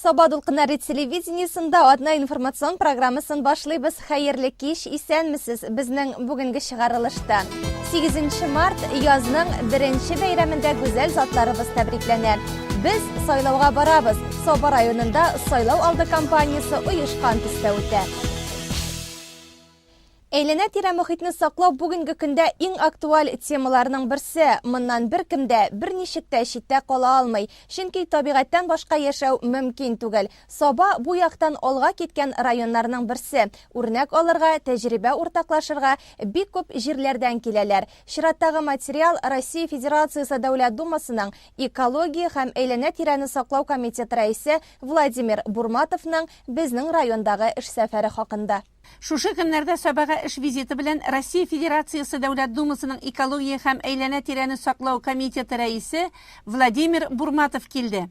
Саба дулкыннары телевидениесында атна информацион программасын башлыйбыз. Хәерле кич, исәнмесез. Безнең бүгенге чыгарылышта 8 март язның беренче бәйрәмендә гүзәл затларыбыз тәбрикләнә. Без сайлауга барабыз. Саба районында сайлау алды кампаниясе оешкан төстә үтә. Әйләнә-тирә мохитне саклау бүгенге көндә иң актуаль темаларның берсе. Моннан беркем дә, берничек тә читтә кала алмый. Чөнки табигатьтән башка яшәү мөмкин түгел. Саба бу яктан алга киткән районнарның берсе. Үрнәк алырга, тәҗрибә уртаклашырга бик күп җирләрдән киләләр. Чираттагы материал Россия Федерациясе Дәүләт Думасының Экология һәм әйләнә-тирәне саклау комитеты рәисе Владимир Бурматовның безнең райондагы эш сәфәре хакында. Шушы көннәрдә Сабага эш визиты белән Россия Федерациясе Дәүләт Думасының Экология һәм әйләнә-тирәне саклау комитеты рәисе Владимир Бурматов килде.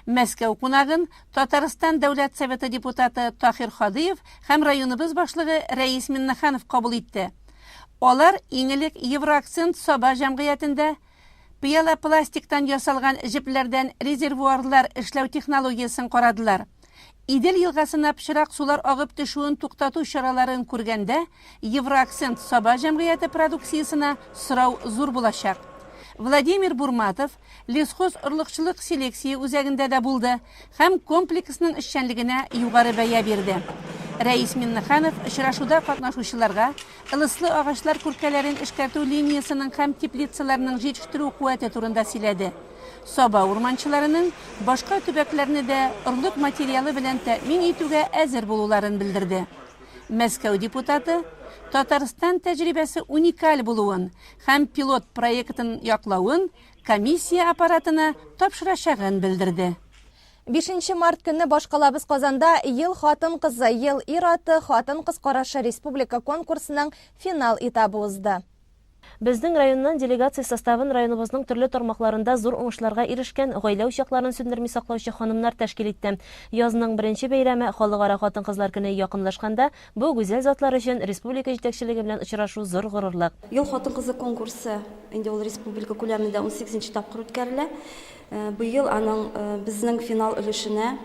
Мәскәү кунагын Татарстан Дәүләт Советы депутаты Таһир Һадиев һәм районыбыз башлыгы Рәис Миннеханов кабул итте. Алар иң элек Евроакцент Саба җәмгыятендә Пыяла-пластиктан ясалган җепләрдән резервуарлар эшләү технологиясен карадылар. Идел елгасына пычрак сулар агып төшүен туктату чараларын күргәндә, Евроакцент Саба җәмгыяте продукциясенә сорау зур булачак. Владимир Бурматов Лесхоз орлыкчылык-селекция үзәгендә дә булды һәм комплексның эшчәнлегенә югары бәя бирде. Рәис Миннеханов очрашуда катнашучыларга Ылыслы агачлар күркәләрен эшкәртү линиясенең һәм теплицаларның җитештерү куәте турында сөйләде. Саба урманчыларының башка төбәкләрне дә орлык материалы белән тәэмин итүгә әзер булуларын белдерде. Мәскәү депутаты Татарстан тәҗрибәсе уникаль булуын һәм пилот проектын яклавын комиссия аппаратына тапшырачагын белдерде. Бишенче март көнне башкалабыз Казанда Ел хатын-кызы, ел ир-аты, хатын-кыз карашы республика конкурсының финал этабы узды. Безнең районнан делегация составын районыбызның төрле тармакларында зур уңышларга ирешкән, гаилә учакларын сүндерми саклаучы ханымнар тәшкил итте. Язның беренче бәйрәме, Халыкара хатын-кызлар көне якынлашканда, бу гүзәл затлар өчен республика җитәкчелеге белән очрашу зур горурлык. Ел хатын-кызы конкурсы инде ул республика күләмендә унсигезенче тапкыр үткәрелә. Быел аның безнең финал өлешенә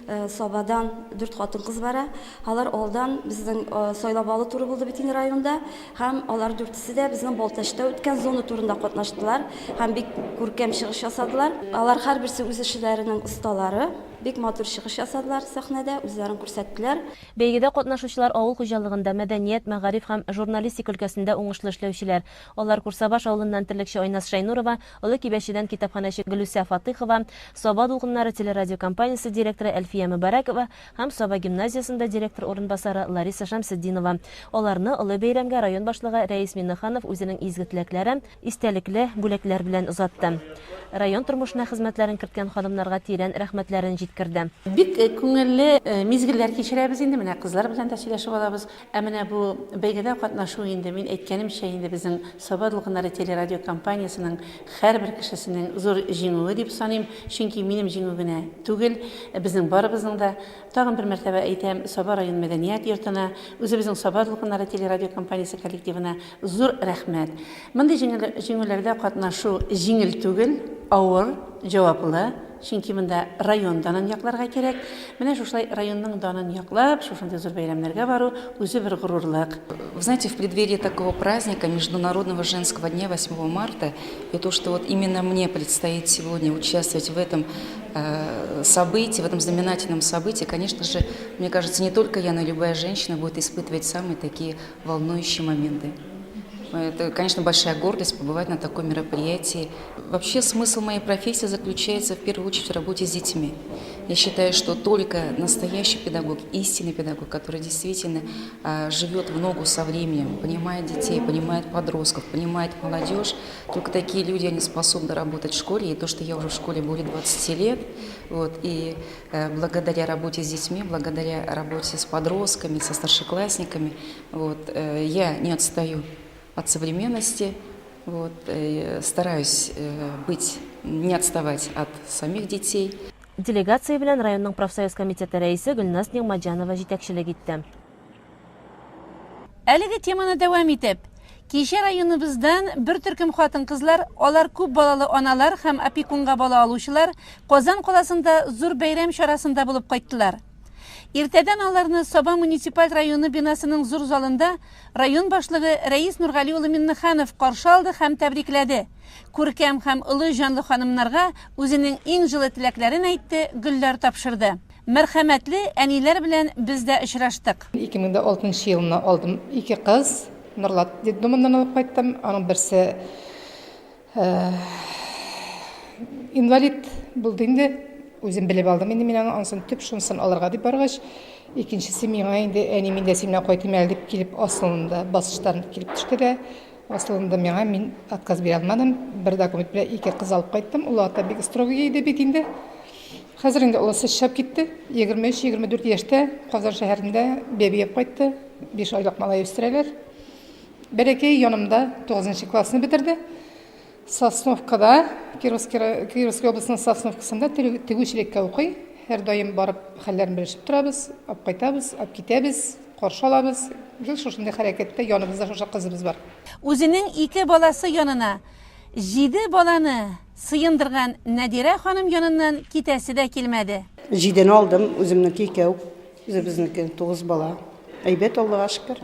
Сабадан дүрт хатын-кыз бара. Алар алдан безнең сайлап алу туры булды бит инде районда. Һәм алар дүртесе дә безнең Балтачта үткән зона турында катнаштылар һәм бик күркәм чыгыш ясадылар. Алар һәрберсе үз эшләренең осталары. Бик матур чыгыш ясадылар сәхнәдә, үзләрен күрсәттеләр. Бәйгедә катнашучылар авыл хуҗалыгында, мәдәният, мәгариф һәм журналистика өлкәсендә уңышлы эшләүчеләр. Алар Курсабаш авылыннан терлекче Айназ Шәйнурова, Олы Кибәчедән китапханәче Гөлүсә Фатыйхова, Саба дулкыннары телерадиокомпаниясе директоры Әлфия Мөбарәкова һәм Саба гимназиясендә директор урынбасары Лариса Шәмсетдинова. Аларны олы бәйрәмгә район башлыгы Рәис Миннеханов үзенең изге теләкләре, истәлекле бүләкләр белән озатты. Район тормышына хезмәтләрен керткән ханымнарга тирән рәхмәтләрен җиткерде. Бик күңелле мизгелләр кичерәбез инде, менә кызлар белән дә сөйләшеп алабыз. Ә менә бу бәйгедә катнашу инде, мин әйткәнемчә инде, безнең Саба дулкыннары телерадиокомпаниясенең һәрбер кешесенең зур җиңүе дип саныйм. Чөнки минем җиңү генә түгел, безнең барыбызның да. Тагын бер мәртәбә әйтәм, Саба район мәдәният йортына, үзебезнең Саба дулкыннары телерадиокомпаниясе коллективына зур рәхмәт. Мондый җиңүләрдә катнашу җиңел түгел, авыр, җаваплы. Чөнки монда район данын якларга кирәк. Менә шушылай районның данын яклап, шушындый зур бәйрәмнәргә бару, үзе бер горурлык. Вы знаете, в преддверии такого праздника, Международного женского дня 8 марта, и то, что вот именно мне предстоит сегодня участвовать в этом э, событии, в этом знаменательном событии, конечно же, мне кажется, не только я, но и любая женщина будет испытывать самые такие волнующие моменты. Это, конечно, большая гордость побывать на таком мероприятии. Вообще смысл моей профессии заключается в первую очередь в работе с детьми. Я считаю, что только настоящий педагог, истинный педагог, который действительно а, живет в ногу со временем, понимает детей, понимает подростков, понимает молодежь, только такие люди, они способны работать в школе. И то, что я уже в школе более 20 лет, вот, и э, благодаря работе с детьми, благодаря работе с подростками, со старшеклассниками, вот, э, я не отстаю от современности, вот, э, стараюсь быть, не отставать от самих детей. Делегация белән районның профсоюз комитеты рәисе Гөлназ Нигъмәтҗанова җитәкчелек итте. Әлеге теманы дәвам итеп, Кичә районыбыздан бер төркем хатын-кызлар, алар күп балалы аналар һәм опекунга бала алучылар, Казан каласында зур бәйрәм чарасында булып кайттылар. Иртәдән аларны Саба муниципаль районы бинасының зур залында район башлыгы Рәис Нургали улы Миннеханов каршы алды һәм тәбрикләде. Күркәм һәм олы җанлы ханымнарга үзенең иң җылы теләкләрен әйтте, гөлләр тапшырды. Мәрхәмәтле әниләр белән без дә очраштык. 2006 елны алдым ике кыз, Норлат детдомыннан алып кайттым. Аның берсе инвалид булды инде. Үзем белеп алдым инде мин аны, анысын төп шунысын алырга дип баргач, икенчесе миңа инде, әни, мин дә синнән кайтыйм әле дип килеп асылынды, баскычтан килеп төште дә асылынды миңа, мин отказ бирә алмадым. Бер документ белән ике кыз алып кайттым. Олы ата бик строгий иде бит инде. Хәзер инде олысы чыгып китте. 23-24 яшьтә Казан шәһәрендә бәби алып кайтты. 5 айлык малай үстерәләр. Бәләкәй янымда 9 классны бетерде. Сосновкада, Кировский, Кировский областының Сосновкасында тегүчелеккә укый. Һәрдаим барып хәлләрен белешеп торабыз, алып кайтабыз, алып китәбез, каршы алабыз. Гел шушындый хәрәкәттә, яныбызда шушы кызыбыз бар. Үзенең ике баласы янына җиде баланы Сыендырган Нәдирә ханым яныннан китәсе дә килмәде. Җидене алдым, үземнеке икәү, үзебезнеке тугыз бала. Әйбәт, Аллага шөкер.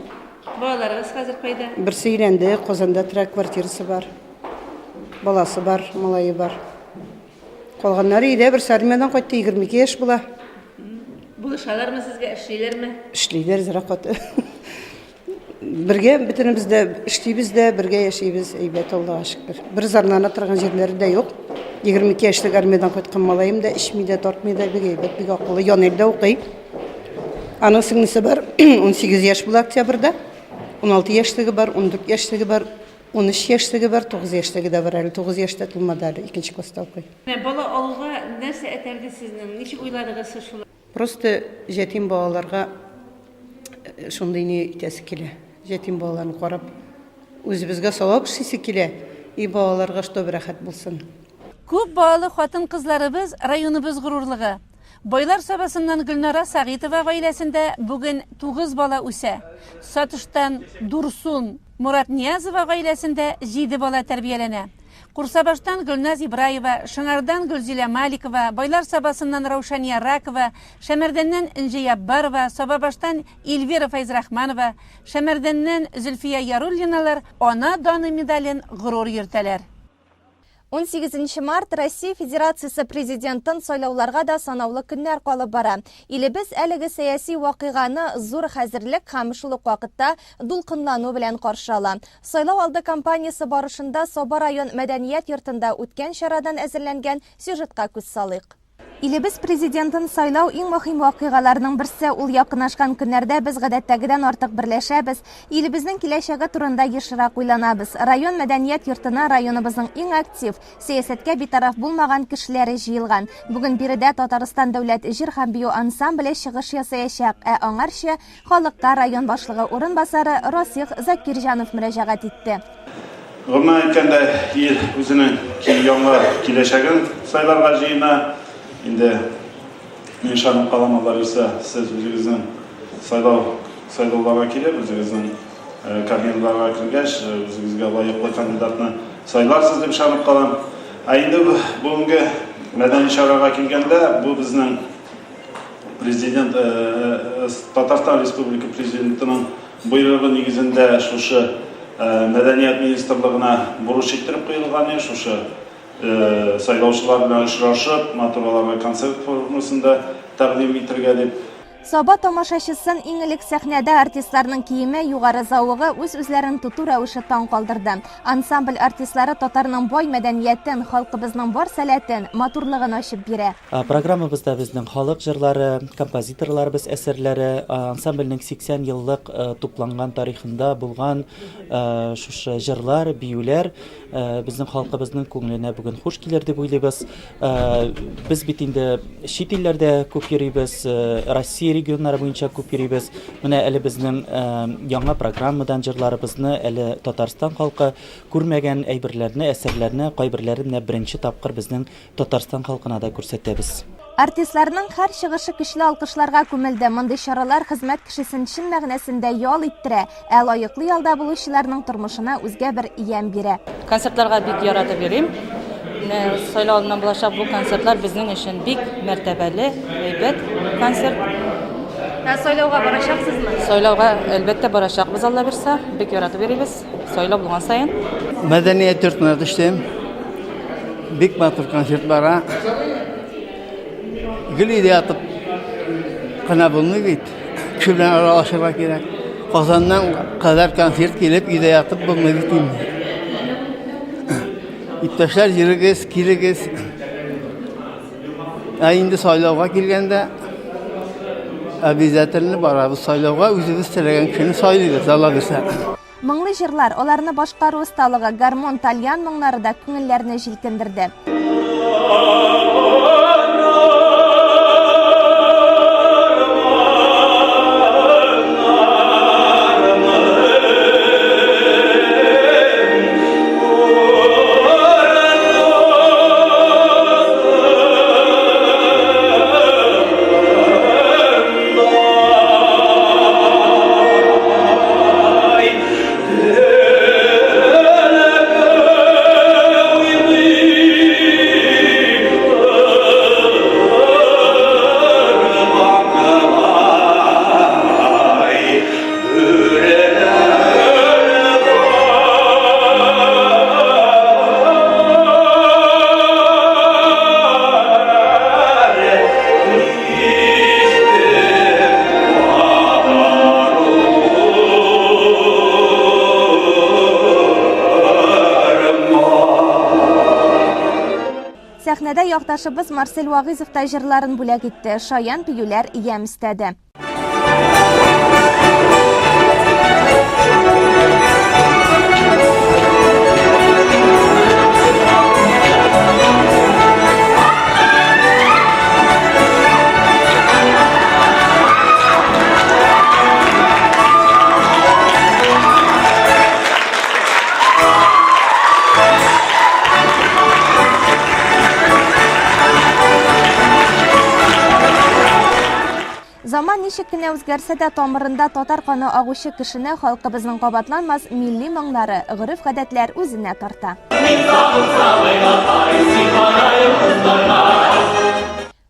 Балаларыгыз хәзер кайда? Берсе өйләнде, Казанда тора, квартирасы бар. Баласы бар, малае бар. Калганнары өйдә, берсе армиядән кайтты, 22 яшь була. Булышалармы сезгә, эшлиләрме? Эшлиләр, зря каты. Бергә бөтенебез дә эшлибез дә, бергә яшибез, әйбәт, Аллага шөкер. Бер зарлана торган җирләре дә юк. 22 яшьлек армиядән кайткан малаем да эчми дә, тартмый да, бик әйбәт, бик акыллы, Янелдә укый. Аның сеңлесе бар, 18 яшь була октябрьдә. 16 яшьлеге бар, 14 яшьлеге бар, 13 яшьлеге бар, 9 яшьлеге дә бар әле. 9 яшьтә тулмады әле, икенче класста укый. Менә бала алуга нәрсә этәрде сезнең? Ничек уйладыгыз сез шулай? Просто җәтим балаларга шундый ни итәсе килә. Җәтим балаларны карап, үзебезгә савап эшлисе килә, и балаларга чтобы рәхәт булсын. Күп балалы хатын-кызларыбыз районыбыз горурлыгы. Байлар Сабасыннан Гөлнара Сәгыйтова гаиләсендә бүген тугыз бала үсә. Сатыштан Дурсун Муратниязова гаиләсендә җиде бала тәрбияләнә. Курсабаштан Гөлназ Ибраева, Шыңардан Гөлзилә Маликова, Байлар Сабасыннан Раушания Ракова, Шәмәрдәннән Энҗе Яббарова, Сабабаштан Эльвира Фәйзрахманова, Шәмәрдәннән Зөлфия Яруллиналар Ана даны медален горур йөртәләр. 18 март Россия Федерациясе Президентын сайлауларга да санаулы көннәр калып бара. Илебез әлеге сәяси вакыйганы зур хәзерлек һәм шул ук вакытта дулкынлану белән каршы ала. Сайлау алды кампаниясе барышында Саба район мәдәният йортында үткән чарадан әзерләнгән сюжетка күз салыйк. Илебез Президентын сайлау иң мөһим вакыйгаларның берсе. Ул якынлашкан көннәрдә без гадәттәгедән артык берләшәбез, илебезнең киләчәге турында ешрак уйланабыз. Район мәдәният йортына районыбызның иң актив, сәясәткә битараф булмаган кешеләре җыелган. Бүген биредә Татарстан дәүләт җыр һәм бию ансамбле чыгыш ясаячак, ә аңарчы Халыкка район башлыгы урынбасары Расих Закирҗанов мөрәҗәгать итте. Гомумән әйткәндә, ил үзенең яңа киләчәген сайларга җыена. Инде мин ышанып калам, Алла бирсә, сез үзегезнең сайлау сайлауларга килеп, үзегезнең э, кабиналарга кергәч, э, үзегезгә лаеклы кандидатны сайларсыз дип ышанып калам. Ә инде бүгенге мәдәни чарага килгәндә, бу безнең Президент, э, э, Татарстан Республика Президентының боерыгы нигезендә шушы э, Мәдәният министрлыгына бурыч иттереп куелган, шушы сайлаучылар белән очрашып, матур аларга концерт формасында тәкъдим итергә дип. Саба тамашачысын иң элек сәхнәдә артистларның киеме, югары зәвыгы, үз-үзләрен тоту рәвеше таң калдырды. Ансамбль артистлары татарның бай мәдәниятен, халкыбызның бар сәләтен, матурлыгын ачып бирә. Программабызда безнең халык җырлары, композиторларыбыз әсәрләре, ансамбльнең 80 еллык тупланган тарихында булган шушы җырлар, биюләр безнең халкыбызның күңеленә бүген хуш килер дип уйлыйбыз. Без бит инде чит илләрдә күп йөрибез, Россия регионнары буенча күп йөрибез. Менә әле безнең яңа программадан җырларыбызны әле Татарстан халкы күрмәгән әйберләрне, әсәрләрне, кайберләрен менә беренче тапкыр безнең Татарстан халкына да күрсәтәбез. Артистларның һәр чыгышы көчле алкышларга күмелде. Мондый чаралар хезмәт кешесен чын мәгънәсендә ял иттерә, ә лаеклы ялда булучыларның тормышына үзгә бер ямь бирә. Концертларга бик яратып йөрим. Менә сайлау алдыннан булачак бу концертлар безнең өчен бик мәртәбәле, әйбәт концерт. Ә сайлауга барачаксызмы? Сайлауга, әлбәттә, барачакбыз, Алла бирса. Бик яратып йөрибез. Сайлау булган саен. Мәдәният йортына төштем. Бик матур концерт бара. Гел өйдә ятып кына булмый бит. Кеше белән аралашырга кирәк. Казаннан кадәр концерт килеп, өйдә ятып булмый бит инде. Иптәшләр, йөрегез, килегез. Ә инде сайлауга килгәндә, обязательно барабыз сайлауга, үзебез теләгән кешене сайлыйбыз, Алла бирсә. Моңлы җырлар, аларны башкару осталыгы, гармун, тальян моңнары да күңелләрне җилкендерде. Сәхнәдә якташыбыз Марсель Вагыйзов та җырларын бүләк итте, шаян биюләр ямь өстәде. Заман ничек кенә үзгәрсә дә, тамырында татар каны агучы кешене халкыбызның кабатланмас милли моңнары, гореф-гадәтләр үзенә тарта.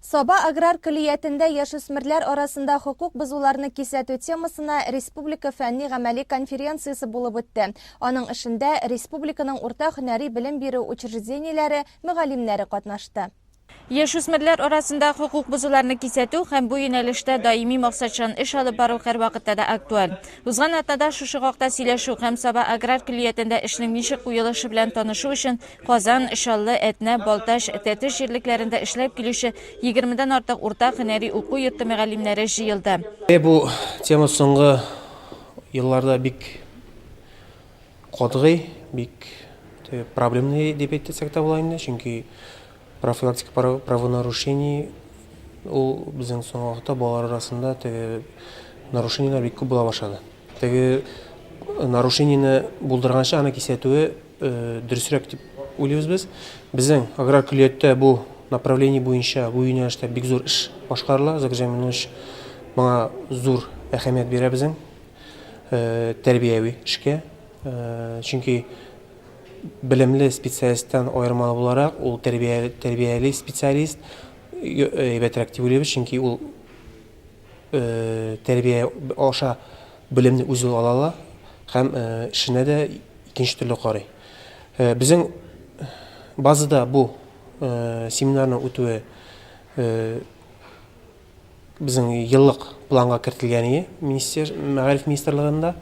Саба аграр көллиятендә яшүсмерләр арасында хокук бозуларны кисәтү темасына республика фәнни-гамәли конференциясе булып үтте. Аның эшендә республиканың урта һөнәри белем бирү учреждениеләре мөгаллимнәре катнашты. Яшүсмерләр арасында хокук бозуларны кисәтү һәм бу юнәлештә даими максатчан эш алып бару һәрвакытта да актуаль. Узган атнада шушы хакта сөйләшү һәм Саба аграр көллиятендә эшнең ничек куелышы белән танышу өчен Казан, Чаллы, Әтнә, Балтач, Тәтеш җирлекләрендә эшләп килүче егермедән артык урта һөнәри уку йорты мөгаллимнәре җыелды. Бу тема соңгы елларда бик Катгый, бик проблемный дип әйтсәк тә була инде, чөнки профилактика правонарушений ул безнең соңгы вакытта балалар арасында теге нарушениеләр бик күп була башлады. Теге нарушениене булдырганчы аны кисәтүе дөресрәк дип уйлыйбыз без. Безнең аграр көллияттә бу направление буенча, бу юнәлештә бик зур эш башкарыла. Закирҗан Миннуллович моңа зур әһәмият бирә безнең. тәрбияви эшкә. Чөнки белемле специалисттан аермалы буларак, ул тәрбия, тәрбияли специалист әйбәтрәк дип уйлыйбыз, чөнки ул тәрбия аша белемне үзе ала ала һәм эшенә дә икенче төрле карый. Безнең базада бу семинарның үтүе Безнең еллык планга кертелгән ие министер, мәгариф министрлыгында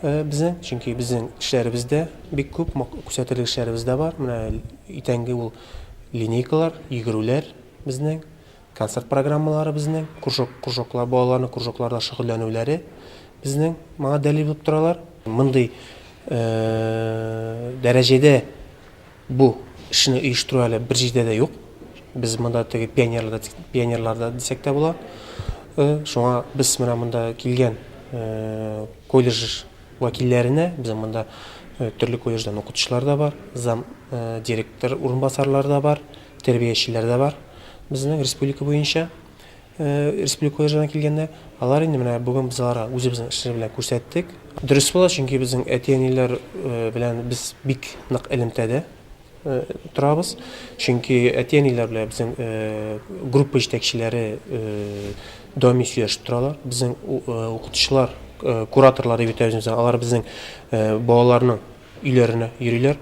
безнең, чөнки безнең эшләребез дә бик күп, күрсәтерлек эшләребез дә бар. Менә иртәнге ул линейкалар, йөгерүләр безнең, концерт программалары безнең, кружок, кружоклар, балаларның кружокларда шөгыльләнүләре безнең моңа дәлил булып торалар. Мондый дәрәҗәдә Бу эшне оештыру әле бер җирдә дә юк. Без монда теге пионерлар да, пионерлар да дисәк тә була. Шуңа без менә монда килгән колледж вәкилләренә, безнең монда төрле колледждан укытучылар да бар, зам директор урынбасарлары да бар, тәрбиячеләр дә бар. безнең республика буенча, республика колледжларына килгәндә, алар инде менә бүген без аларга үзебезнең эшләр белән күрсәттек. Дөрес була, чөнки безнең әти-әниләр белән без бик нык элемтәдә торабыз. Чөнки әти-әниләр белән безнең группа җитәкчеләре даими сөйләшеп торалар. Безнең укытучылар, кураторлар дип әйтәбез, алар безнең балаларның өйләренә йөриләр,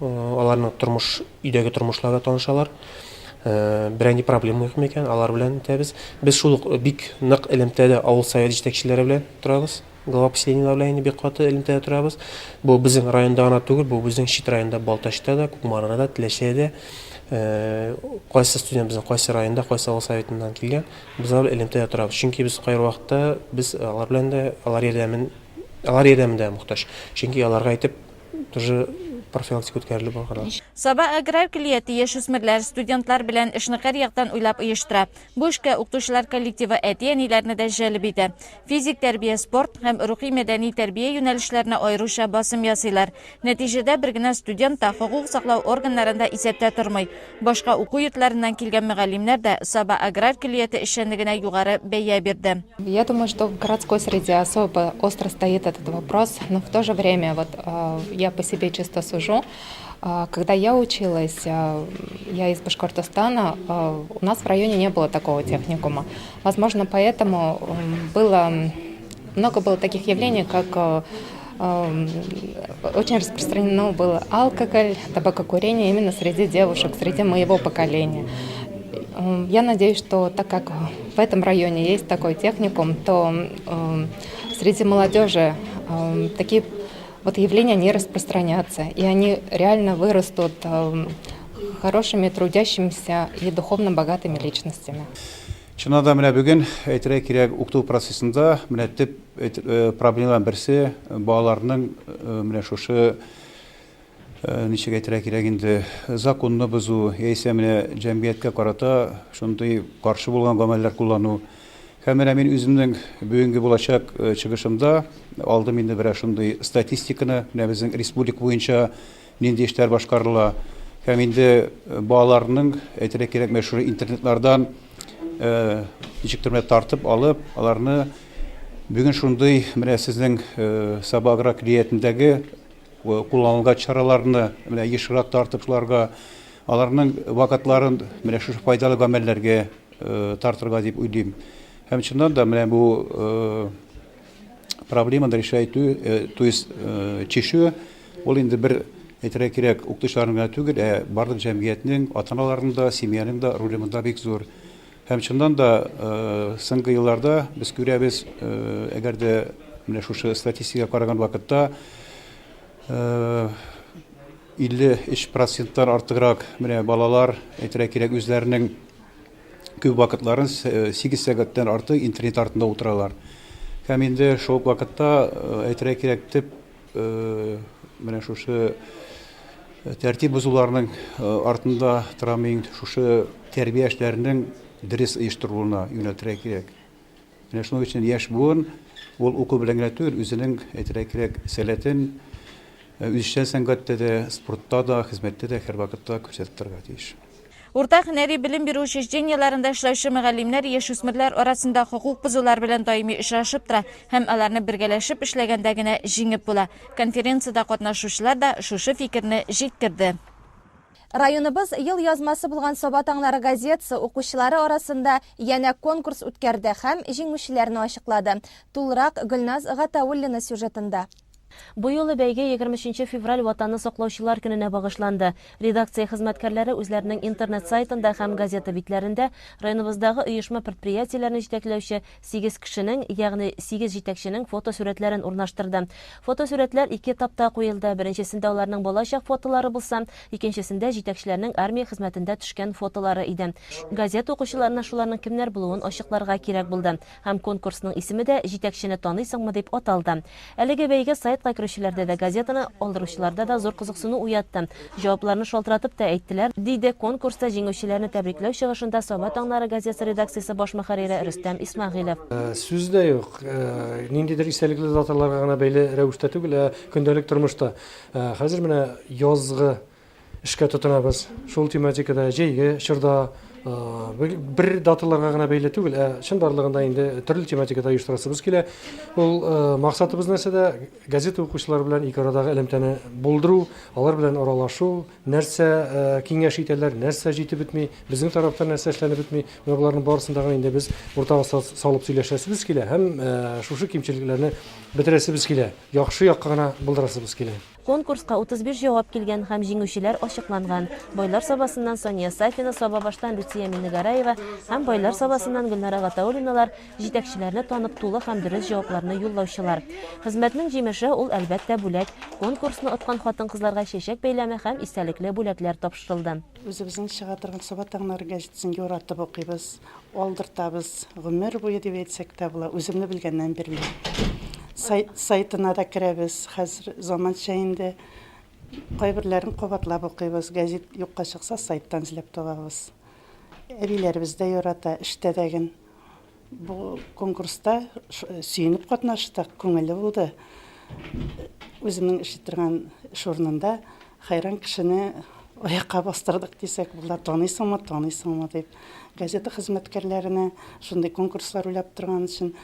аларның тормыш, өйдәге тормышлары белән танышалар. Берәр проблема юк микән, алар белән итәбез. Без шул ук бик нык элемтәдә авыл совет җитәкчеләре белән торабыз. Глава поселениеләр белән инде бик каты элемтәдә торабыз. Бу безнең районда гына түгел, бу безнең чит районда, Балтачта да, Кукмарада да, Теләчедә дә. Кайсы студент безнең кайсы районда, кайсы авыл советыннан килгән, без алар белән элемтәдә торабыз. Чөнки без кайбер вакытта без алар белән дә, алар ярдәмен Алар ярдәмендә мохтаҗ. Чөнки аларга әйтеп тоже профилактика үткәрелеп барган. Саба аграр көллияте яшүсмерләр, студентлар белән эшне һәр яктан уйлап оештыра. Бу эшкә укытучылар коллективы әти-әниләрне дә җәлеп итә. Физик тәрбия, спорт һәм рухи-мәдәни тәрбия юнәлешләренә аеруча басым ясыйлар. Нәтиҗәдә бер генә студент та хокук саклау органнарында исәптә тормый. Башка уку йортларыннан килгән мөгаллимнәр дә Саба аграр көллияте эшчәнлегенә югары бәя бирде. Я думаю, что в городской среде особо остро стоит этот вопрос, но в то же время вот я по себе чисто сужу. Когда я училась, я из Башкортостана, у нас в районе не было такого техникума. Возможно, поэтому было много было таких явлений, как очень распространено было алкоголь, табакокурение именно среди девушек, среди моего поколения. Я надеюсь, что так как в этом районе есть такой техникум, то среди молодежи такие вот явления не распространятся, и они реально вырастут хорошими, трудящимися и духовно богатыми личностями. Чыннан да, менә бүген, әйтергә кирәк, укыту процессында менә төп проблемаларның берсе балаларның менә шушы ничек әйтергә кирәк инде, законны бозу, яисә менә җәмгыятькә карата шундый каршы булган гамәлләр куллану. Һәм менә мин үземнең бүгенге булачак чыгышымда алдым инде берәр шундый статистиканы, менә безнең республика буенча нинди эшләр башкарыла һәм инде балаларның, әйтергә кирәк, менә шушы интернетлардан ничектер менә тартып алып, аларны бүген шундый менә сезнең Саба аграр көллиятендәге кулланылган чараларны менә ешрак тартып шуларга, аларның вакытларын менә шушы файдалы гамәлләргә тартырга дип уйлыйм. Һәм чыннан да менә бу проблеманы решать итү, то есть чишү, ул инде бер әйтергә кирәк, укытучыларның гына түгел, ә барлык җәмгыятьнең, ата-аналарның да, семьяның да роле монда бик зур. Һәм чыннан да соңгы елларда без күрәбез, әгәр дә менә шушы статистикага караган вакытта 53 проценттан артыграк менә балалар, әйтергә кирәк, үзләренең күп вакытларын 8 сәгатьтән артык интернет артында утыралар. Һәм инде шул ук вакытта әйтергә кирәк, төп менә шушы тәртип бозуларның артында тора мин шушы тәрбия эшләренең дөрес оештырылуына юнәлтергә кирәк. Менә шуның өчен яшь буын ул уку белән генә түгел, үзенең, әйтергә кирәк, сәләтен үзешчән сәнгатьтә дә, спортта да, хезмәттә дә һәрвакытта күрсәтеп торырга тиеш. Урта һөнәри белем бирү учреждениеләрендә эшләүче мөгаллимнәр яшүсмерләр арасында хокук бозулар белән даими очрашып тора һәм аларны бергәләшеп эшләгәндә генә җиңеп була. Конференциядә катнашучылар да шушы фикерне җиткерде. Районыбыз ел язмасы булган Саба таңнары газетасы укучылары арасында янә конкурс үткәрде һәм җиңүчеләрне ачыклады. Тулырак Гөлназ Гатауллина сюжетында. Бу юлы бәйге 23 нче февраль Ватанны саклаучылар көненә багышланды. Редакция хезмәткәрләре үзләренең интернет сайтында һәм газета битләрендә районыбыздагы оешма-предприятиеләрне җитәкләүче сигез кешенең, ягъни сигез җитәкченең фотосурәтләрен урнаштырды. Фотосурәтләр ике этапта куелды, беренчесендә аларның балачак фотолары булса, икенчесендә җитәкчеләрнең армия хезмәтендә төшкән фотолары иде. Газета укучыларына шуларның кемнәр булуын ачыкларга кирәк булды. Һәм конкурсның исеме дә Җитәкчене таныйсыңмы дип аталды. Әлеге бәйге сайтка керүчеләрдә дә, газетаны алдыручыларда да зур кызыксыну уятты. Җавапларны шалтыратып та әйттеләр, диде конкурста җиңүчеләрне тәбрикләү чыгышында Саба таңнары газетасы редакциясе баш мөхәррире Рөстәм Исмәгыйлев. Сүз дә юк, ниндидер истәлекле даталарга гына бәйле рәвештә түгел, ә көндәлек тормышта. Хәзер менә язгы эшкә тотынабыз. Шул тематикада җәйге чорда Бер даталарга гына бәйле түгел, ә чынбарлыгында инде төрле тематикада оештырасыбыз килә. Ул максатыбыз нәрсәдә? Газета укучылар белән ике арадагы элемтәне булдыру, алар белән аралашу, нәрсә киңәш итәләр, нәрсә җитеп бетми, безнең тарафтан нәрсә эшләнеп бетми. Менә боларның барысын да инде без уртага салып сөйләшәсебез килә һәм шушы кимчелекләрне бетерәсебез килә, яхшы якка гына булдырасыбыз килә. Конкурска 35 җавап килгән һәм җиңүчеләр ачыкланган. Байлар Сабасыннан Сания Сафина, Сабабаштан Люция Миннегараева һәм Байлар Сабасыннан Гөлнара Гатауллиналар җитәкчеләрне танып тулы һәм дөрес җавапларны юллаучылар. Хезмәтнең җимеше ул, әлбәттә, бүләк. Конкурсны откан хатын-кызларга чәчәк бәйләме һәм истәлекле бүләкләр тапшырылды. Үзебезнең чыга торган Саба таңнары газетасын яратып укыйбыз. Алдыртабыз. Гомер буе дип әйтсәк тә була, үземне белгәннән бирле. Сайт, сайтына да керәбез. Хәзер заманча инде. Кайберләрен кабатлап укыйбыз. Гәзит юкка чыкса, сайттан эзләп табабыз. Әбиләребез дә ярата, эштә дә ген. Бу конкурста сөенеп катнаштык, күңелле булды. Үземнең эшли торган эш урынында хәйран кешене аякка бастырдык дисәк була, таныйсыңмы, таныйсыңмы дип. Газета хезмәткәрләренә шундый конкурслар уйлап торган өчен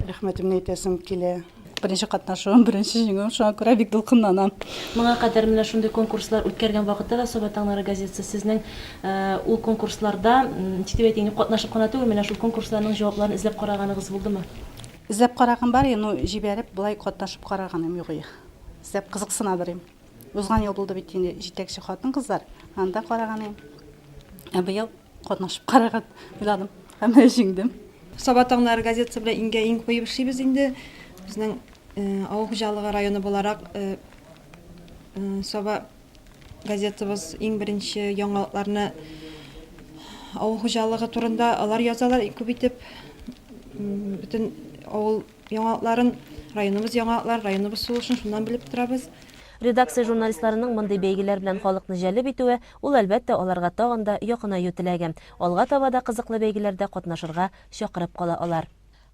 рәхмәтемне әйтәсем килә. Беренче катнашуым, беренче җиңүем, шуңа күрә бик дулкынланам. Моңа кадәр менә шундый конкурслар үткәргән вакытта да Саба таңнары газетасы сезнең ул конкурсларда, ничек дип әйтим, катнашып кына түгел, менә шул конкурсларның җавапларын эзләп караганыгыз булдымы? Эзләп караган бар, ну, җибәреп, болай катнашып караганым юк. Эзләп кызыксынадыр им. Узган ел булды бит инде җитәкче хатын-кызлар, анда караган идем. Ә быел катнашып карарга уйладым һәм менә җиңдем. Саба таңнары газетасы белән иңгә-иң куеп эшлибез инде. Безнең авыл хуҗалыгы районы буларак Саба газетабыз иң беренче яңалыкларны авыл хуҗалыгы турында алар язалар күп итеп. Бөтен авыл Яңалыкларын, районыбыз яңалыкларын, районыбыз сулышын шуннан белеп торабыз. Редакция журналистларының мондый бәйгеләр белән халыкны җәлеп итүе, ул, әлбәттә, аларга тагын да якынаю теләге. Алга таба да кызыклы бәйгеләрдә катнашырга чакырып кала алар.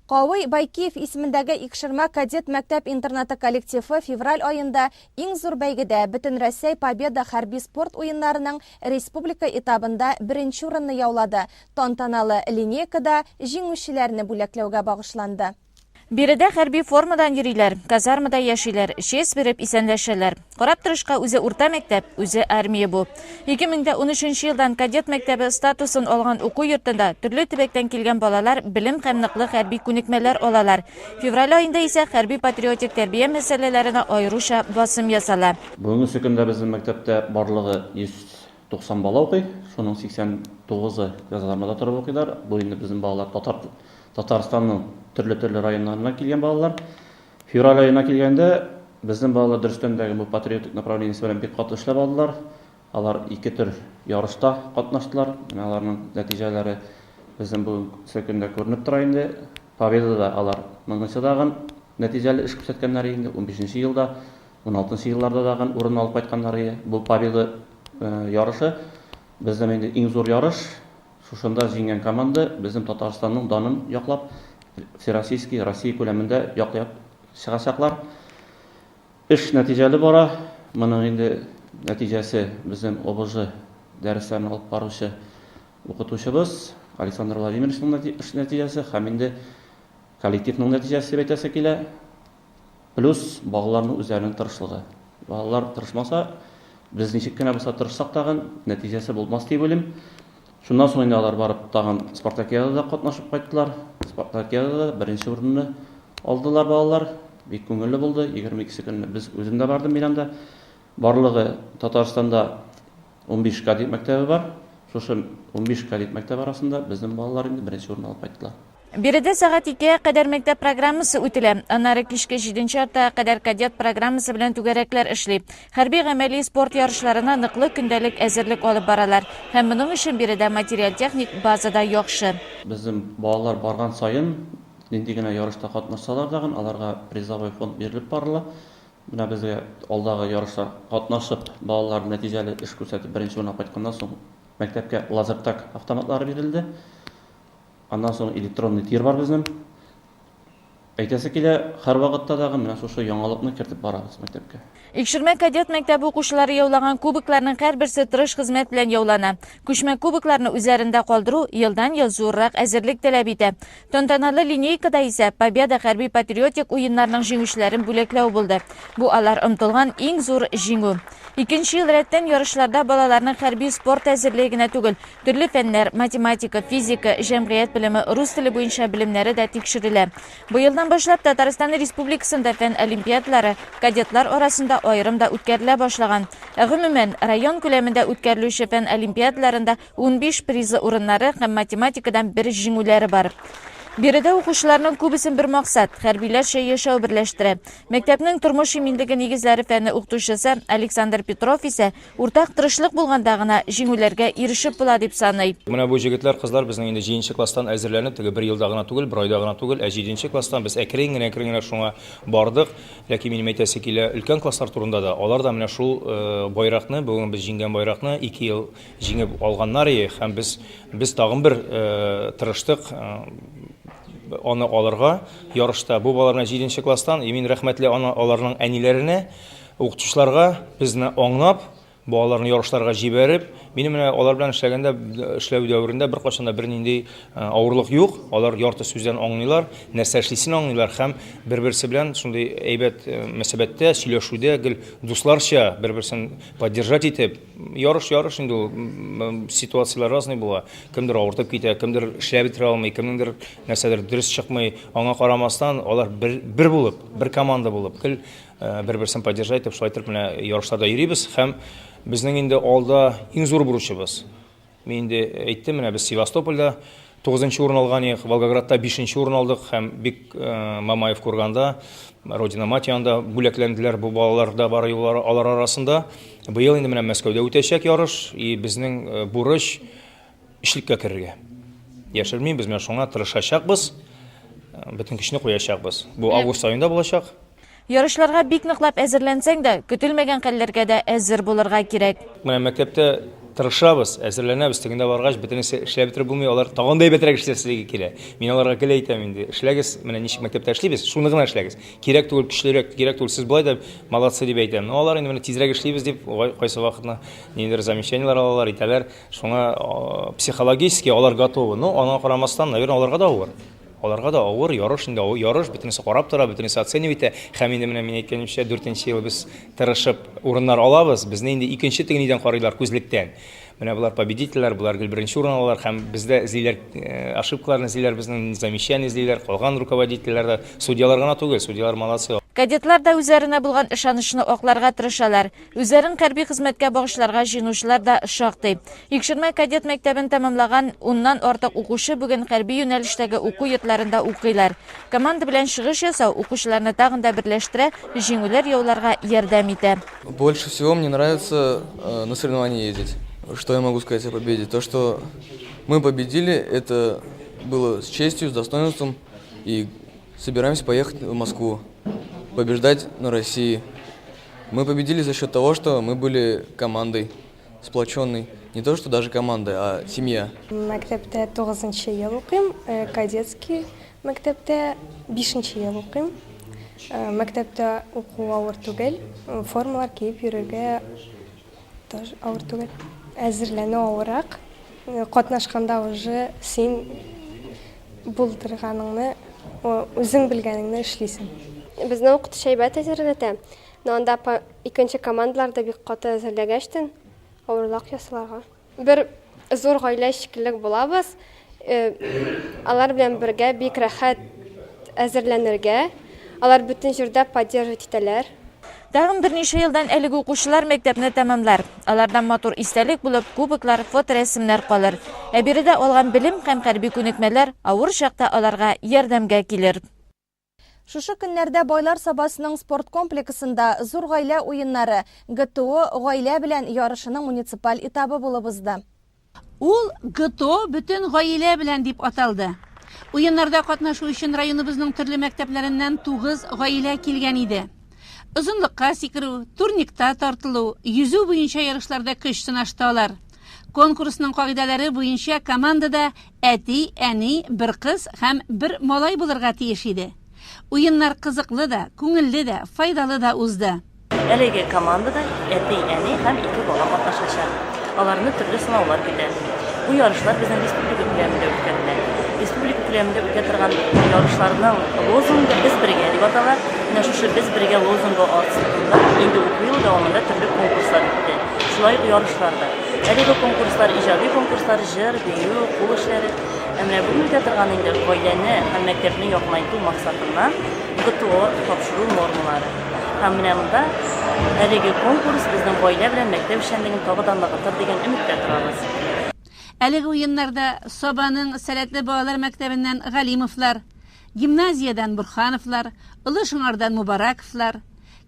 Кавый Байкиев исемендәге Икшермә кадет мәктәп-интернаты коллективы февраль аенда иң зур бәйгедә, Бөтенрәсәй Победа хәрби-спорт уеннарының республика этабында беренче урынны яулады. Тантаналы линейкада җиңүчеләрне бүләкләүгә багышланды. Биредә хәрби формадан йөриләр, казармада яшиләр, честь биреп исәнләшәләр. Карап торышка үзе урта мәктәп, үзе армия бу. 2013 елдан кадет мәктәбе статусын алган уку йортында төрле төбәктән килгән балалар белем һәм ныклы хәрби күнекмәләр алалар. Февраль аенда исә хәрби-патриотик тәрбия мәсьәләләренә аеруча басым ясала. Бүгенге көндә безнең мәктәптә барлыгы 100 90 бала укый, шуның 89-ы казармада торып укыйлар. Бу инде безнең балалар татар Татарстанның төрле-төрле районнарыннан килгән балалар. Февраль аена килгәндә, безнең балалар дөрестән дә бу патриотик направлениесе белән бик каты эшләп алдылар. Алар ике төр ярышта катнаштылар. Менә аларның нәтиҗәләре безнең бүгенге көндә күренеп тора инде. Победада алар моңынчы тагын нәтиҗәле эш күрсәткәннәр инде, унбишенче елда. Уналтынчы елларда тагын урын алып кайтканнар иде. Бу Победа ярышы безнең инде иң зур ярыш. Шушында җиңгән команда безнең Татарстанның данын яклап, Всероссийский, Россия күләмендә яклап чыгачаклар. Эш нәтиҗәле бара. Моның инде нәтиҗәсе безнең ОБЖ дәресләрен алып баручы укытучыбыз Александр Владимировичның эш нәтиҗәсе һәм инде коллективның нәтиҗәсе дип әйтәсе килә. Плюс балаларның үзләренең тырышлыгы. Балалар тырышмаса, без ничек кенә булса тырышсак тагын, нәтиҗәсе булмас дип уйлыйм. Шуннан соң инде алар барып тагын спартакиадада катнашып кайттылар. Спартакиадада беренче урынны алдылар балалар. Бик күңелле булды. 22 көнне без үзем дә бардым мин анда. Барлыгы Татарстанда 15 кадет мәктәбе бар. Шушы 15 кадет мәктәбе арасында безнең балалар инде беренче урын алып кайттылар. Биредә сәгать икегә кадәр мәктәп программасы үтелә. Аннары кичке җиденче яртыга кадәр кадет программасы белән түгәрәкләр эшли. Хәрби-гамәли спорт ярышларына ныклы көндәлек әзерлек алып баралар. Һәм моның өчен биредә материаль-техник база да яхшы. Безнең балалар барган саен, нинди генә ярышта катнашсалар дагын, аларга призовой фонд бирелеп барыла. Менә безгә алдагы ярышта катнашып, балалар нәтиҗәле эш күрсәтеп беренче урын алып кайтканнан соң, мәктәпкә лазертаг автоматлары бирелде. Аннан соң электронный тир бар безнең. Әйтәсе килә, һәрвакытта дагы менә шушы яңалыкны кертеп барабыз мәктәпкә. Икшермә кадет мәктәбе укучылары яулаган кубокларның һәрберсе тырыш хезмәт белән яулана. Күчмә кубокларны үзләрендә калдыру елдан-ел зуррак әзерлек таләп итә. Тантаналы линейкада исә Победа хәрби-патриотик уеннарның җиңүчеләрен бүләкләү булды. Бу алар омтылган иң зур җиңү. Икенче ел рәттән ярышларда балаларның хәрби-спорт әзерлеге генә түгел, Төрле фәннәр, математика, физика, җәмгыять белеме, рус теле буенча белемнәре дә тикшерелә. Быелдан башлап Татарстан Республикасында фән олимпиадалары кадетлар арасында аерым да үткәрелә башлаган. Ә гомумән, район күләмендә үткәрелүче фән олимпиадаларында 15 призлы урыннары һәм математикадан бер җиңүләре бар. Биредә укучыларның күбесен бер максат, хәрбиләрчә яшәү берләштерә. Мәктәпнең тормыш иминлеге нигезләре фәне укытучысы Александр Петров исә Уртак тырышлык булганда гына җиңүләргә ирешеп була, дип саный. Менә бу җегетләр, кызлар безнең инде җиденче класстан әзерләнеп, теге бер елда гына түгел, бер айда гына түгел, ә җиденче класстан без әкрен генә, әкрен генә шуңа бардык. Ләкин минем әйтәсе килә, өлкән класслар турында да, алар да менә шул байракны, бүген без җиңгән байракны ике ел җиңеп алганнар и, һәм без, без тагын бер тырыштык аны алырга ярышта. Бу балалар менә җиденче класстан, и мин рәхмәтле аны аларның әниләренә, Укытучыларга безне аңлап, балаларны ярышларга җибәреп, минем менә алар белән эшләгәндә, эшләү дәверендә беркайчан да бернинди авырлык юк. Алар ярты сүздән аңлыйлар, нәрсә эшлисен аңлыйлар һәм бер-берсе белән шундый әйбәт мөнәсәбәттә, сөйләшүдә гел дусларча бер-берсен поддержать итеп, ярыш ярыш инде ул, ситуацияләр разный була. Кемдер авыртып китә, кемдер эшләп бетерә алмый, кемнеңдер нәрсәдер дөрес чыкмый. Аңа карамастан, алар бер, бер булып, бер команда булып, гел Бер-берсен поддержать итеп, шулай итеп менә ярышларда йөрибез һәм безнең инде алда иң зур бурычыбыз. Мин инде әйттем, менә без Севастопольдә 9 урын алган идек, Волгоградта 5 урын алдык һәм бик Мамаев курганда, Родина мать янында бүләкләнделәр бу балалар да бар алар арасында. Быел инде менә Мәскәүдә үтәчәк ярыш, и безнең бурыч Өчлеккә керергә. Яшермим, без менә шуңа тырышачакбыз, бөтен көчне куячакбыз. Бу август аенда булачак. Ярышларга бик ныклап әзерләнсәң дә, көтелмәгән хәлләргә дә әзер булырга кирәк. Менә мәктәптә тырышабыз, әзерләнәбез, тегендә баргач, бөтенесе эшләп бетереп булмый, алар тагын да әйбәтрәк эшләсе килә. Мин аларга гел әйтәм инде, эшләгез, менә ничек мәктәптә эшлибез, шуны гына эшләгез. Кирәк түгел көчлерәк, кирәк түгел, сез болай да молодцы дип әйтәм. Но алар инде менә тизрәк эшлибез дип, кайсы вакытны ниндидер замечаниеләр алалар, итәләр. Шуңа психологически алар готовы. Но аңа карамастан, наверное, аларга да авыр. Аларга да авыр, ярыш инде, ярыш, бөтенесе карап тора, бөтенесе оценивать итә. Һәм инде менә мин әйткәнемчә, дүртенче ел без тырышып урыннар алабыз. Безне инде икенче теге нидән карыйлар, күзлектән. Менә болар победительләр, болар гел беренче урын алалар һәм бездә эзлиләр, ошибкаларны эзлиләр безнең, замечание эзлиләр, калган руководительләр дә, судьялар гына түгел, судьялар молодцы. Кадетлар да үзләренә булган ышанычны акларга тырышалар. Үзләрен хәрби хезмәткә багышларга җыенучылар да шактый. Икшермә кадет мәктәбен тәмамлаган уннан артык укучы бүген хәрби юнәлештәге уку йортларында укыйлар. Команда белән чыгыш ясау укучыларны тагын да берләштерә, җиңүләр яуларга ярдәм итә. Больше всего мне нравится на соревнования ездить. Что я могу сказать о победе? То, что мы победили, это было с честью, с достоинством. И собираемся поехать в Москву, побеждать на России. Мы победили за счет того, что мы были командой сплоченной. Не то, что даже команда, а семья. Мәктәптә тугызынчы ел укыйм, кадетский мәктәптә бишенче ел укыйм. Мәктәптә уку авыр түгел, формалар киеп йөрергә тоже авыр түгел. Әзерләнү авыррак. Катнашканда уже син булдырганыңны, үзең белгәнеңне эшлисең. Безне укытучы әйбәт әзерләтә. Но анда икенче командалар да бик каты әзерләгәчтен, авырлак ясаларга. Бер зур гаилә шикелле булабыз. Алар белән бергә бик рәхәт әзерләнергә. Алар бөтен җирдә поддерживать итәләр. Тагын берничә елдан әлеге укучылар мәктәпне тәмамлар. Алардан матур истәлек булып кубоклар, фоторәсемнәр калыр. Ә биредә алган белем һәм хәрби күнекмәләр авыр чакта аларга ярдәмгә килер. Шушы көннәрдә Байлар Сабасының спорт комплексында Зур гаилә уеннары, ГТО гаилә белән ярышының муниципаль этабы булып узды. Ул ГТО бөтен гаилә белән дип аталды. Уеннарда катнашу өчен районыбызның төрле мәктәпләреннән 9 гаилә килгән иде. Озынлыкка сикерү, турникта тартылу, йөзү буенча ярышларда көч сынашты алар. Конкурсның кагыйдәләре буенча командада әти, әни, бер кыз һәм бер малай булырга тиеш иде. Уеннар кызыклы да, күңелле дә, файдалы да узды. Әлеге командада әти, әни һәм ике бала катнашачак. Аларны төрле сынаулар көтә. Бу ярышлар безнең республика күләмендә үткәрелә. Республика күләмендә үтә торган ярышларның лозунгы Без бергә дип атала. Менә шушы Без бергә лозунгы астында инде уку елы дәвамында төрле конкурслар үтте. Шулай ук ярышлар да. Әлеге конкурслар иҗади конкурслар, җыр, бию, кул эшләре. Ә менә бүген үтә торган инде гаиләне һәм мәктәпне якынайту максатыннан ГТО тапшыру нормалары. Һәм менә монда әлеге конкурс безнең гаилә белән мәктәп эшчәнлеген тагы да ныгытыр дигән өметтә торабыз. Әлеге уеннарда Сабаның сәләтле балалар мәктәбеннән Галимовлар, гимназиядән Борһановлар, Олы Шыңардан Мубараковлар,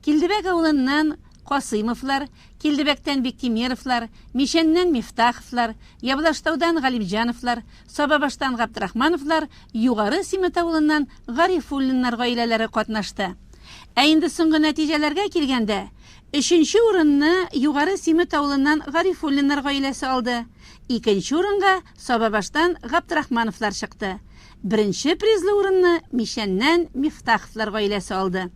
Килдебәк авылыннан Касыймовлар, Килдебәктән Биктимеровлар, Мичәннән Мифтаховлар, Явлаштаудан Галимҗановлар, Сабабаштан Габдрахмановлар, Югары Симет авылыннан Гарифуллиннар гаиләләре катнашты. Ә инде соңгы нәтиҗәләргә килгәндә, өченче урынны Югары Симет авылыннан Гарифуллиннар гаиләсе алды, икенче урынга Сабабаштан Габдрахмановлар чыкты, беренче призлы урынны Мичәннән Мифтаховлар гаиләсе алды.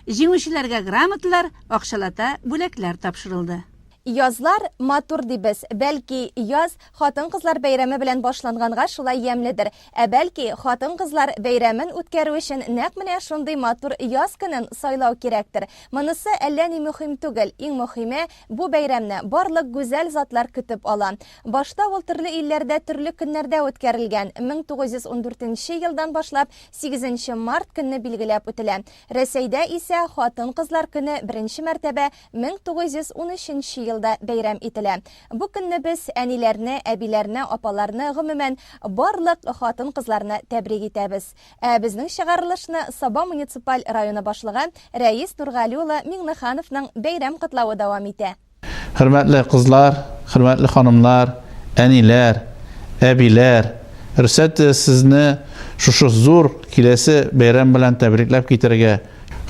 Җиңүчеләргә грамоталар, акчалата бүләкләр тапшырылды. Язлар матур дибез. Бәлки, яз хатын-кызлар бәйрәме белән башланганга шулай ямьледер. Ә бәлки, хатын-кызлар бәйрәмен үткәрү өчен нәкъ менә шундый матур яз көнен сайлау кирәктер. Монысы әллә ни мөһим түгел, иң мөһиме, бу бәйрәмне барлык гүзәл затлар көтеп ала. Башта ул төрле илләрдә төрле көннәрдә үткәрелгән, 1914 нче елдан башлап сигезенче март көнне билгеләп үтелә. Рәсәйдә исә Хатын-кызлар көне беренче мәртәбә 1913 нче елда бәйрәм ителә. Бу көнне без әниләрне, әбиләрне, апаларны, гомумән, барлык хатын-кызларны тәбрик итәбез. Ә безнең чыгарылышны Саба муниципаль районы башлыгы Рәис Нургали улы Миңнехановның бәйрәм котлавы дәвам итә. Хөрмәтле кызлар, хөрмәтле ханымнар, әниләр, әбиләр, рөхсәт итегез сезне шушы зур киләсе бәйрәм белән тәбрикләп китәргә.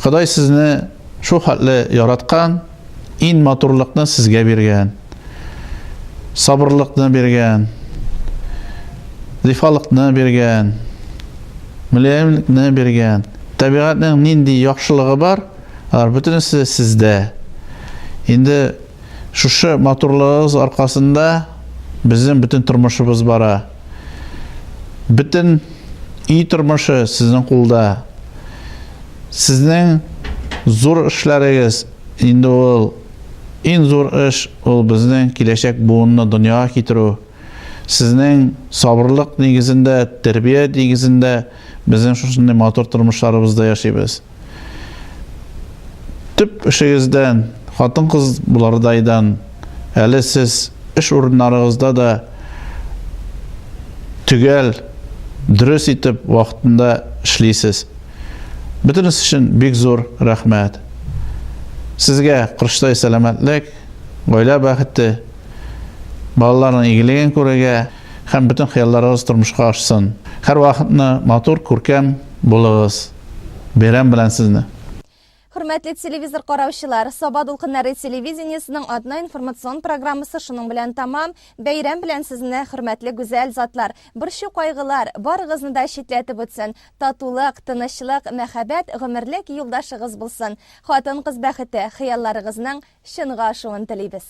Ходай сезне шул хәтле яраткан, ин матурлыкны сезгә биргән, сабырлыкны биргән, зифалыкны биргән, мөлаемлекне биргән. Табигатьнең нинди яхшылыгы бар, алар бөтенесе сездә. Инде шушы матурлыгыгыз аркасында безнең бөтен тормышыбыз бара. Бөтен өй тормышы сезнең кулда. Сезнең зур эшләрегез, инде ул иң зур эш, ул безнең киләчәк буынны дөньяга китерү. Сезнең сабырлык нигезендә, тәрбия нигезендә безнең шушындый матур тормышларыбызда яшибез. Төп эшегездән, хатын-кыз булардайдан, әле сез эш урыннарыгызда да төгәл, дөрес итеп вакытында эшлисез. Бөтенесе өчен бик зур рәхмәт. Сезгә корычтай сәламәтлек, гаилә бәхете, балаларның игелеген күрергә һәм бөтен хыялларыгыз тормышка ашсын. Һәрвакытны матур, күркәм булыгыз. Бәйрәм белән сезне! Хөрмәтле телевизор караучылар, Саба дулкыннары телевидениесының атна информацион программасы шуның белән тәмам. Бәйрәм белән сезне, хөрмәтле гүзәл затлар! Борчу-кайгылар барыгызны да читләтеп үтсен. Татулык, тынычлык, мәхәббәт гомерлек юлдашыгыз булсын. Хатын-кыз бәхете, хыялларыгызның чынга ашуын телибез.